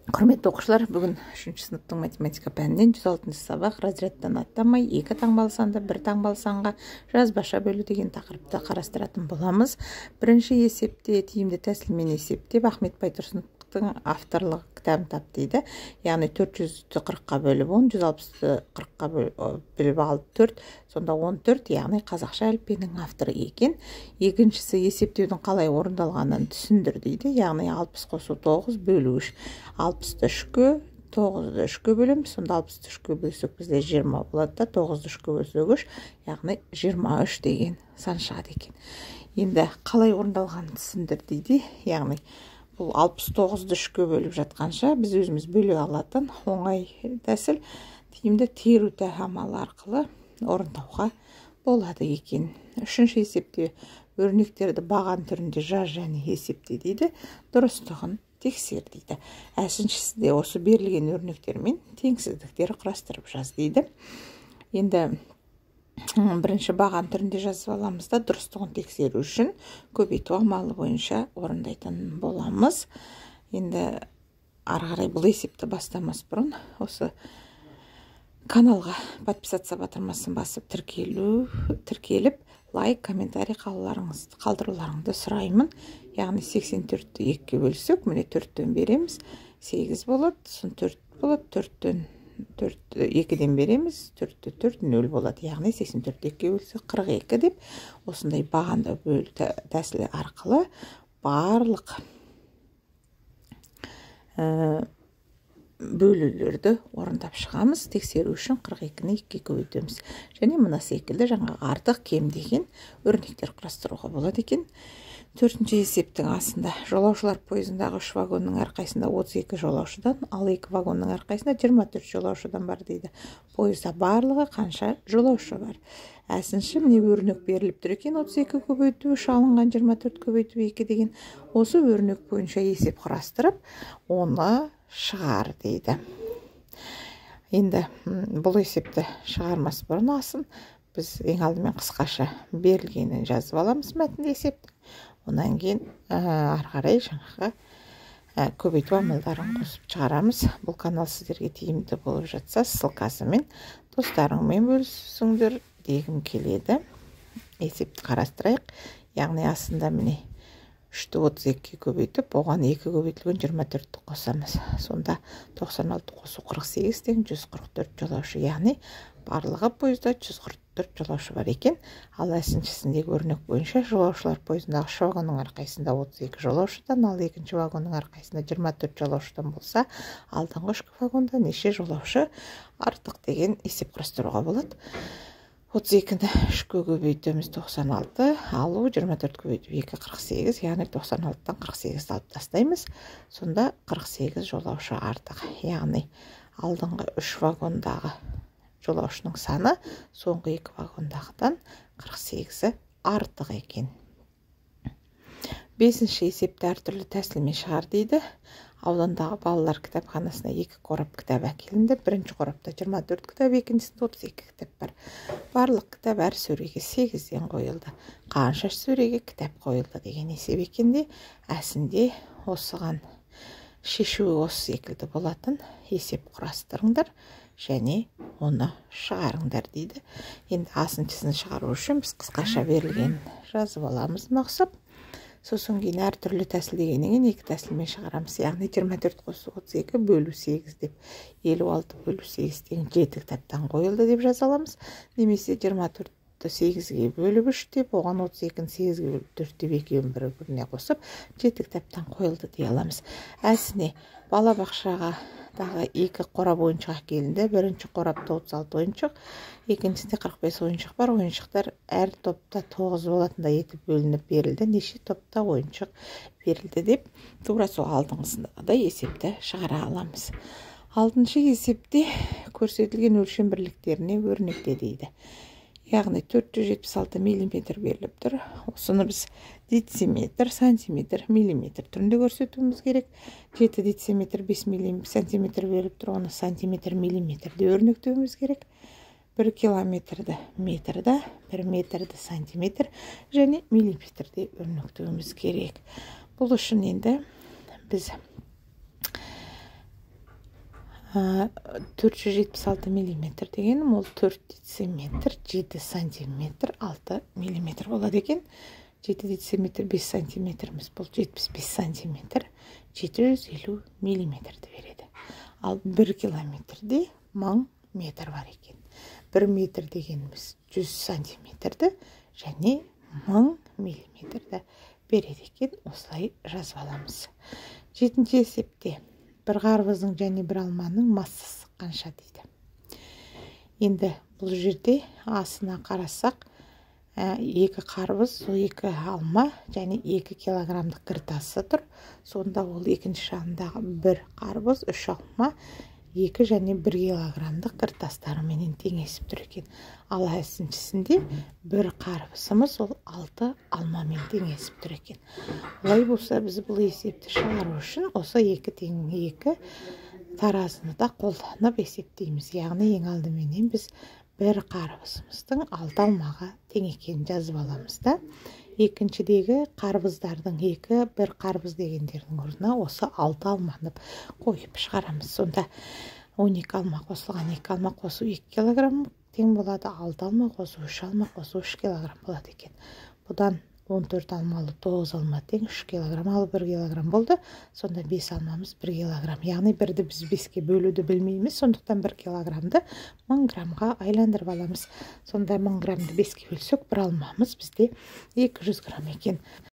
Құрметті оқушылар, бүгін 3-ші сыныптың математика пәнінен 106 сабақ «Разрядтан аттамай екі таңбалы санды бір таңбалы санға жазбаша бөлу» деген тақырыпты қарастыратын боламыз. Бірінші есепте тиімді тәсілмен есептеп, Ахмет Байтұрсыновтың авторлық кітабын тап дейді. Яғни 400-ді 40-қа бөліп 10, 160-ты 40-қа бөліп алып 4, сонда 14, яғни қазақша әліппенің авторы екен. Екіншісі есептеудің қалай орындалғанын түсіндір дейді. Яғни 60 қосу 9 бөлу 3. 60-ты 3-ке, 9-ды 3-ке бөлеміз, сонда 60-ты 3-ке бөлсек, бізде 20 болады да, 9-ды 3-ке бөлсек 3, яғни 23 деген сан шығады екен. Енді қалай орындалғанын түсіндір дейді. Яғни бұл 69-ды 3-ке бөліп жатқанша, біз өзіміз бөле алатын оңай тәсіл, тиімді теру амалы арқылы орындауға болады екен. Үшінші есепте өрнектерді баған түрінде жаз және есепте дейді, дұрыстығын тексер дейді. Әшіншісі осы берілген өрнектермен теңсіздіктер құрастырып жаз дейді. Енді бірінші баған түрінде жазып аламыз да, дұрыстығын тексеру үшін көбейту амалы бойынша орындайтын боламыз. Енді ары қарай бұл есепті бастамас бұрын осы каналға подписаться батырмасын басып тіркеліп, лайк, комментарий қалдыруларыңызды сұраймын. Яғни 84-ті 2-ге бөлсек, міне, 4-тен береміз, 8 болады, сосын 4 болады, 4-тен 4, 2-ден береміз, 4-ті 4, 0 болады. Яғни 84 2-ге бөлсек 42 деп, осындай бағанда бөлу тәсілі арқылы барлық бөлулерді орындап шығамыз. Тексеру үшін 42-ні 2-ге көбейтеміз. Және мына секілді жаңағы артық, кем деген өрнектер құрастыруға болады екен. Төртінші есептің астында жолаушылар пойызындағы үш вагонның әрқайсысында 32 жолаушыдан, ал екі вагонның әрқайсысында 24 жолаушыдан бар дейді. Пойызда барлығы қанша жолаушы бар? Әсінші, міне, өрнек беріліп тұр екен: 32 көбейту 3 алынған 24 көбейту 2 деген. Осы өрнек бойынша есеп құрастырып, оны шығар дейді. Енді бұл есепті шығармас бұрын асын біз ең алдымен қысқаша берілгенін жазып аламыз мәтінде есептің. Онан кейін ары қарай жаңағы көбейту амалдарын қосып шығарамыз. Бұл канал сіздерге тиімді болып жатса, ссылкасымен достарыңмен бөлісіңдер дегім келеді. Есепті қарастырайық. Яғни астында, міне, 3-ті 32-ге көбейтіп, оған 2 көбейтілген 24-ті қосамыз. Сонда 96 қосу 48 тең 144 жолаушы. Яғни барлығы пойызда 144 жолаушы бар екен. Ал әсіншісіндегі өрнек бойынша жолаушылар пойызындағы үш вагонның әрқайсысында 32 жолаушыдан, ал екінші вагонның әрқайсысында 24 жолаушыдан болса, алдыңғы үш вагонда неше жолаушы артық деген есеп құрастыруға болады. 32-ні 3-ке көбейтеміз, 96, алу 24 көбейту 2, 48, яғни 96-тан 48-ді алып тастаймыз. Сонда 48 жолаушы артық. Яғни алдыңғы үш вагондағы жолаушының саны соңғы екі вагондағыдан 48-і артық екен. Бесінші есепті әртүрлі тәсілмен шығар дейді. Аудандағы балалар кітапханасына екі қорап кітап әкелінді. Бірінші қорапта 24 кітап, екіншісінде 32 кітап бар. Барлық кітап әр сөреге 8-ден қойылды. Қанша сөреге кітап қойылды деген есеп екен де, әсінде осыған шешуі осы секілді болатын есеп құрастырыңдар және оны шығарыңдар дейді. Енді асыншысын шығару үшін біз қысқаша берілген жазып аламыз мақсат. Сосын кейін әртүрлі тәсіл дегеннен кейін екі тәсілмен шығарамыз. Яғни 24 қосу 32 бөлу 8 деп, 56 бөлу 8 деген 7 кітаптан қойылды деп жаза аламыз. Немесе 24-ті 8-ге бөліп 3 деп, оған 32-ні 8-ге бөліп 4 деп, екеуін бір-біріне қосып 7 кітаптан қойылды дей аламыз. Әсіне балабақшаға дағы екі қорап ойыншық әкелінді. Бірінші қорапта 36 ойыншық, екіншісінде 45 ойыншық бар. Ойыншықтар әр топта 9 болатындай етіп бөлініп берілді. Неше топта ойыншық берілді деп, тура сол алдыңғысындағыдай есепті шығара аламыз. Алтыншы есепте көрсетілген өлшем бірліктеріне өрнекте дейді. Яғни 476 миллиметр беріліп тұр. Осыны біз дециметр, сантиметр, миллиметр түрінде көрсетуіміз керек. 7 дециметр, 5 сантиметр беріліп тұр. Оны сантиметр, миллиметрде өрнектеуіміз керек. 1 километрді метрда, 1 метрді сантиметр және миллиметрде өрнектеуіміз керек. Бұл үшін енді біз 476 миллиметр дегенім ол 4 дециметр 7 сантиметр 6 миллиметр болады екен. 7 дециметр 5 сантиметріміз бұл 75 сантиметр 750 миллиметрді береді. Ал 1 километрде 1000 метр бар екен. 1 метр дегеніміз 100 сантиметрді және 1000 миллиметрді береді екен. Осылай жазып аламыз. Жетінші есепте бір қарбыздың және бір алманың массасы қанша дейді. Енді бұл жерде асына қарасақ, 2 қарбыз, 2 алма және 2 килограммдық кіртасы тұр. Сонда ол екінші жағындағы 1 қарбыз, 3 алма, 2 және 1 килограммдық кіртастарыменен теңесіп тұр екен. Ал үшіншісінде 1 қарбызымыз ол 6 алмамен теңесіп тұр екен. Олай болса, біз бұл есепті шығару үшін осы 2 тең 2 таразыны да қолданып есептейміз. Яғни ең алдыменен біз бір қарбызымыздың 6 алмаға тең екенін жазып аламыз да. Екіншідегі қарбыздардың 2, 1 қарбыз дегендердің орнына осы 6 алманы қойып шығарамыз. Сонда 12 алма қосылған 2 алма қосу 2 килограмм тең болады. 6 алма қосу 3 алма қосу 3 килограмм болады екен. Бұдан 14 алмалы 9 алма тең 3 килограмм, ал 1 килограмм болды. Сонда 5 алмамыз 1 килограмм. Яғни бірді біз 5-ке бөлуді білмейміз, сондықтан 1 килограммды 1000 граммға айландырып аламыз. Сонда 1000 граммды 5-ке бөлсек, бір алмамыз бізде 200 грамм екен.